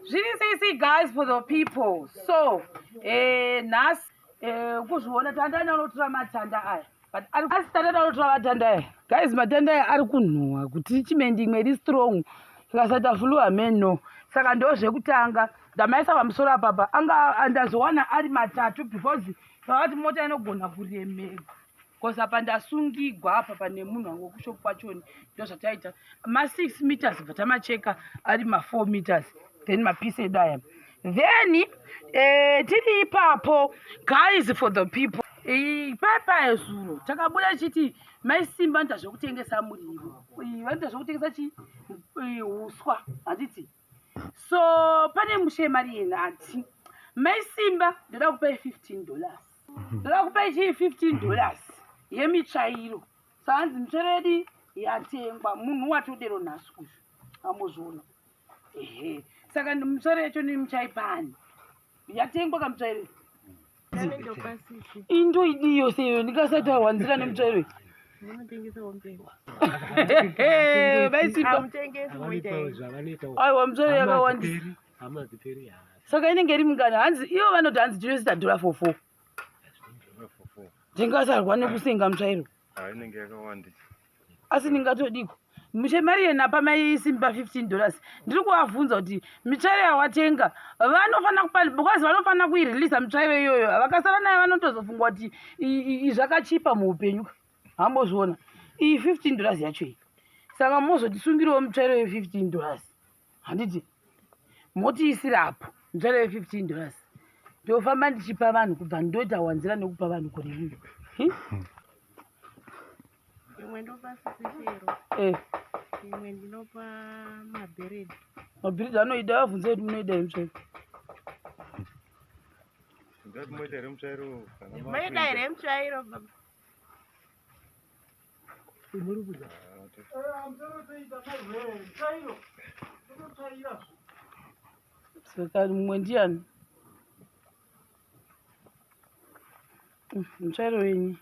Zviri sei sei guys for the people. So, nhasi kuzviona tandana unotora matanda aya. But asi tandana unotora matanda aya. Guys, matanda aya ari kunhuhwa kuti chimendi imwe iri strong. Tikasaita flu amen no. Saka ndo zvekutanga. Ndamaisa pamusoro apapa. Anga ndazowana ari matatu because vavati mota inogona kuremerwa. Because apa ndasungigwa apa pane munhu wangu wekushop kwachoni ndozvataita ma 6 meters bva tamacheka ari ma 4 meters then mapisi edu aya then tiri ipapo guys for the people. Paipaye zuro takabuda tichiti mai Simba vanoita zvekutengesa muriwo, vanoita zvekutengesa chi uswa handiti. So pane mushe mari yenhati mai Simba ndoda kupai $15, ndoda kupai chii $15 yemitsvairo. Saanzi mitsvairo yedu yatengwa munhu watodero nhasi uyu ambozviona ehe. Saka mitsvairo yacho nemuchaipani yatengwa kamutsvairo indoidiyo seyo ndikasati awanzira nemutsvairo aiwa mutsvairo yakawandisa. Saka inenge iri mungani hanzi ivo vanoti hanzi tinoisita dhora 44 ndingasarwa nekusenga mutsvairo asi ndingatodiko mushe mari yenapa mai Simba $15. Ndiri kuvabvunza kuti mitsvairo yawatenga vanofanira kupa because vanofanira kuireleasa mitsvairo iyoyo. Vakasara nayo vanotozofunga kuti zvakachipa muupenyu hambozviona iyi $15 yacho iyi. Saka mozotisungirawo mitsvairo ye$15 handiti motiisirapo mitsvairo ye$15 ndofamba ndichipa vanhu kubva ndoita wanzira nekupa vanhu gore rino. Imwe ndopa sisishero. Imwe ndinopa mabhiridhi. Mabhiridhi anoida vabvunze kuti munoida here mutsvairo? Moida here mutsvairo baba? Saka mumwe ndiani? Mutsvairo wenyu.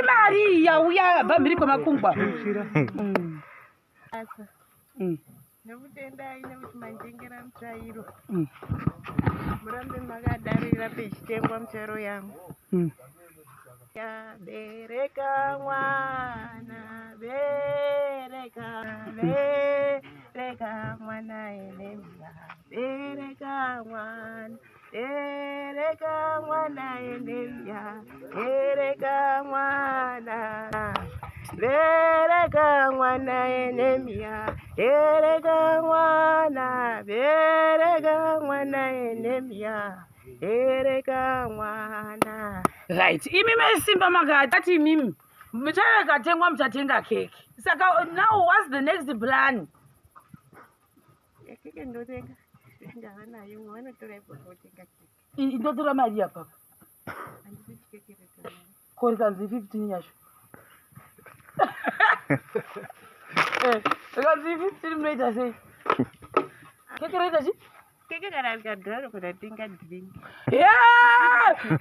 Imari yauya yabva mhiri kwemakungwa. Nekutendai nekuti manditengera mutsvairo. Murambe makadarira pechitengwa mutsvairo yangu. Bereka mwana, bereka, bereka mwana enemia, bereka mwana, bereka mwana enemia, bereka mwana, bereka mwana enemia, bereka mwana, bereka mwana enemia, bereka mwana. Right, imi mai Simba makati imimi muchayo ikatengwa muchatenga keke. Saka now what's the next plan? Keke ndotenga ndava nayo, mwe vanotora ipo votenga keke. Ndotora mari yapapa. Handisi chikekereta. Ko rikanzi 15 yacho? Rikanzi 15 munoita sei? Keke roita chi? Keke kana rikadhura rokona tenga drink.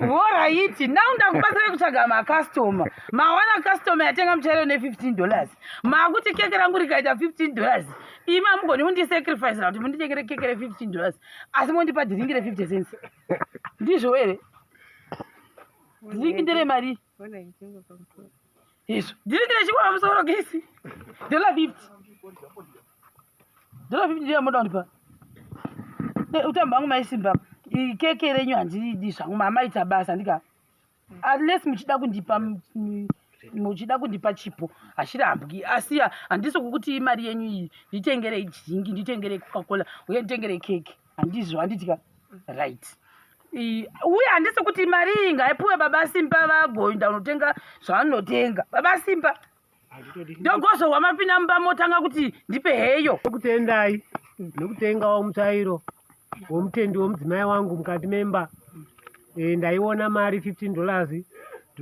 Alright, now ndakubatsira kutsvaga makastoma. Mawana customer yatenga muchairo ne$15. Makuti keke rangu rikaita $15. Imi hamugoni kundisacrifice kuti munditengere keke re$15. Asi mondipa drink re50 cents. Ndizvo here? Drink ndere mari. Izvo. Drink rechingwa pamusoro gesi. $50. $50 ndiyo yamunoda kundipa. Utamba wangu mai Simba, keke renyu handidi zvangu, mamaita basa ndika. Unless muchida kundipa muchida kundipa chipo hachirambwi, asi handisi kukuti mari yenyu iyi nditengerei drink, nditengerei Coca-Cola uye nditengerei keke. Handizvo, handitika right. Uye handisi kuti mari iyi ngaipuwe baba Simba vagoenda unotenga zvavanotenga. Baba Simba ndogozorwa mapinda mumba motanga kuti ndipe heyo. Nokutendai nokutengawo mutsvairo womutendi womudzimai wangu mukati memba. Ndaiona mari $15. Ndiri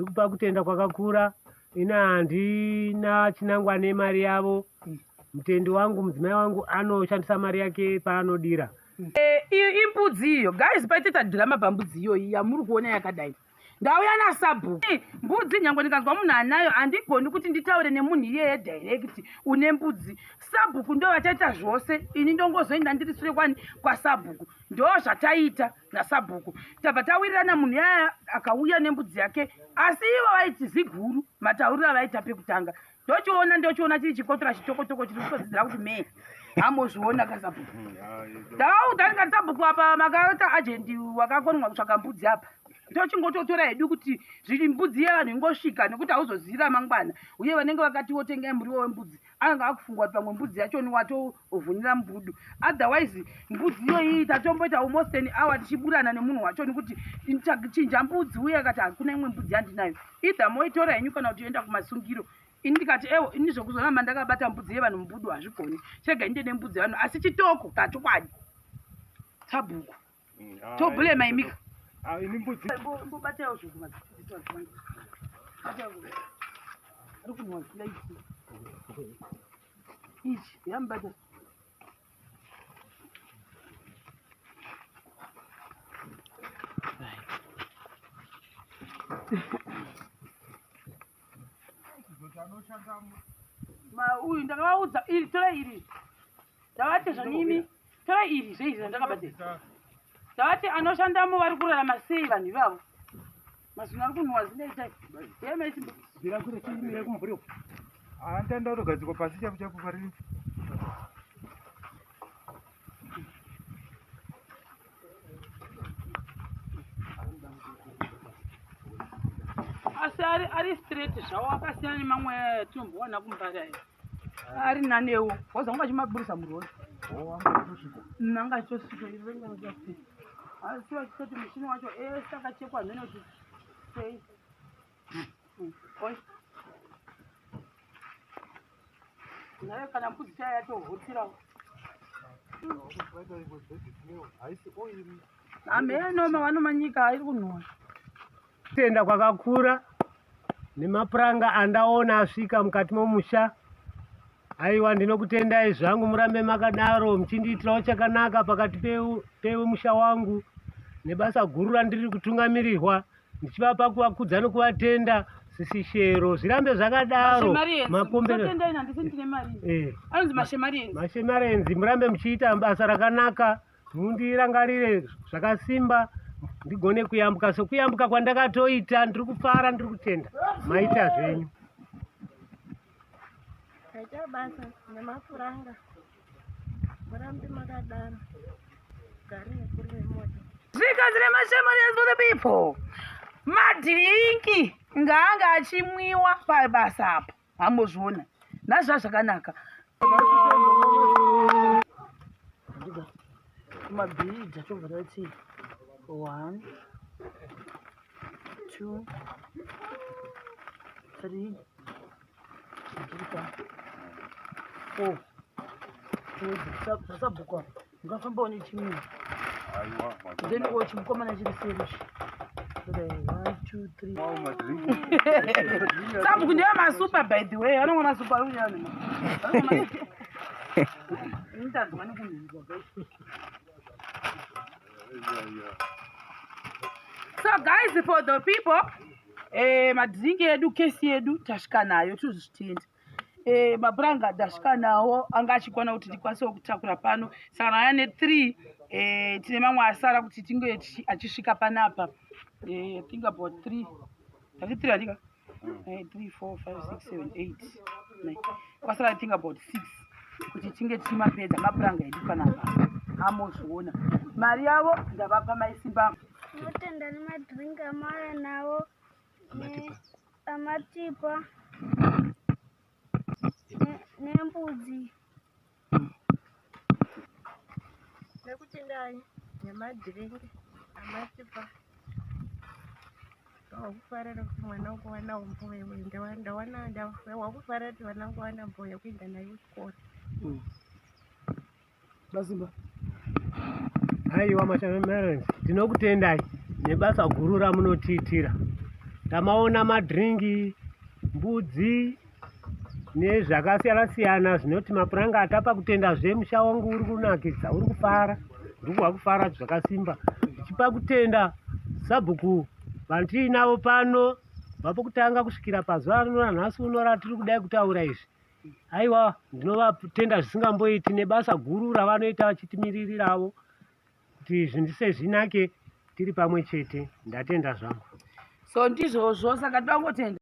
kupa kutenda kwakakura. Ina handina chinangwa nemari yavo. Mutendi wangu mudzimai wangu anoshandisa mari yake paanodira. Imbudzi iyo guys, paitoita dhirama pambudzi iyoyi yamuri kuona yakadai. Ndauya nasabhuku. Mbudzi nyangwe ndikanzwa munhu anayo handigoni kuti nditaure nemunhu iyeye direct une mbudzi. Sabhuku ndo vachaita zvose, ini ndongozoenda ndiri sure kwani kwasabhuku. Ndo zvataita nasabhuku, tabva tawirirana. Munhu yaya akauya nembudzi yake, asi ivo vaiti ziguru matauriro avaita pekutanga. Ndochiona chiri chikotora chitokotoko chiri kutodzidzira kuti mee hamozviona kasabhuku. Ndavaudza ndikati sabhuku, apa makaita ajendi wakakonwa kutsvaka mbudzi apa, tochingototora hedu kuti zviri mbudzi yevanhu ingosvika, nekuti hauzozivira mangwana. Uye vanenge vakati wotengai muriwo wembudzi anenge akufungwa kuti pamwe mbudzi yachoni watovhunira mbudu. Otherwise mbudzi iyoyi tatomboita almost an hour tichiburana nemunhu wachoni kuti chinja mbudzi, uye akati hakuna imwe mbudzi yandinayo, either moitora henyu kana kuti yoenda kumasungiro. Ini ndikati ewo, ini zvekuzoramba ndakabata mbudzi yevanhu mbudu hazvigoni, chega inde nembudzi yevanhu. Asi chitoko kachokwadi sabhuku tobhulema imika. Ini mbudzi Mbobataiwo zvokumaari kunhuwa zvisingaiti ichi yamubata. Uyu ndakavaudza iri, tora iri. Ndavati zvanimi, tora iri zveizvi zvandakabata. Ndavati anoshandamo vari kurarama sei vanhu ivavo? Mazino ari kunhuwa zvingaita yemaisi. Bira kure chimire kumvuri uko. Handanda kutogadzikwa pasi chapo chapo pari. Asi ari straight zvawo, akasiyana nemamwe atinombowana kumbari aya, ari nanewo wazanga achimaburisa murori anga achitosvika. Asi vachitoti mushini wacho ese akachekwa mhene kuti sei. Oi. Nayo kana mbudzi chaya yatohotsirawo. Haisi oiri. Hameno vanomanyika airi kunhuwa. Kutenda kwakakura nemapuranga andaona asvika mukati momusha. Aiwa, ndinokutendai zvangu, murambe makadaro muchindiitirawo chakanaka pakati pemusha wangu nebasa guru randiri kutungamirirwa, ndichivapa kuvakudza nokuvatenda. Sisi Shero, zvirambe zvakadaro. Makombero Totendai, handisi ndine mari. Anonzi mashemarienzi. Mashemarenzi, murambe muchiita basa rakanaka, mundirangarire zvakasimba ndigone kuyambuka sokuyambuka kwandakatoita. Ndiri kufara, ndiri kutenda, maita zvenyu. Kaita basa nemapuranga, murambe makadaro, gari nekuri nemoto. Zvikanzi nemashemarians for the people, madhirinki ngaanga achimwiwa pabasa apa. Hambozviona nazva zvakanaka mabhidha. Tobva tati one, two, three, ndika four. Zvasabhukwa ungafambawo nechimwe. Aiwa. Then o chimukomana chiri serishi. One, two, three. Sabhuku ndiyo masupa, by the way vanomwa masupa ari kunyanya. Inotanzwa nekunhuhwa, guys. So guys, for the people, madhiringi edu, kesi yedu tasvika nayo, tozvitenda. Mapuranga tasvika nawo anga achikwana kuti tikwanisewo kutakura pano, saka naya ne3 tine mamwe asara kuti tinge achisvika panapa. I think about 3, tati 3 andika 3, 4, 5, 6, 7, 8, 9, kwasara I think about 6 kuti tinge tichimapedza mapuranga edu panapa. Amozviona mari yavo ndavapa maisimba. Tinotenda nemadhiringi amauya nawo amatipa nembudzi. Nekutendai nemadhiringi amatipa. Wakufarira kuti mwana wangu wanawo mbuya, ndawana wakufarira kuti vana vangu wana mbuya yekuenda nayo kuchikoro. Basimba. Aiwa, mashamarens, tinokutendai nebasa guru ramunotiitira. Tamaona madhiringi, mbudzi nezvakasiyana siyana zvinoti mapuranga atapa. Kutendazve, musha wangu uri kunakidza, uri kufara, ndiri kuhwa kufara zvakasimba, ndichipa kutenda sabhuku. Vandiinavo pano kubva pokutanga kusvikira pazuva rino ranhasi uno ratiri kudai kutaura izvi. Aiwa, ndinovatenda zvisingamboiti nebasa guru ravanoita vachitimiririrawo kuti zvinhu sezvinake tiri pamwe chete. Ndatenda zvangu. So ndizvozvo, saka tongotenda.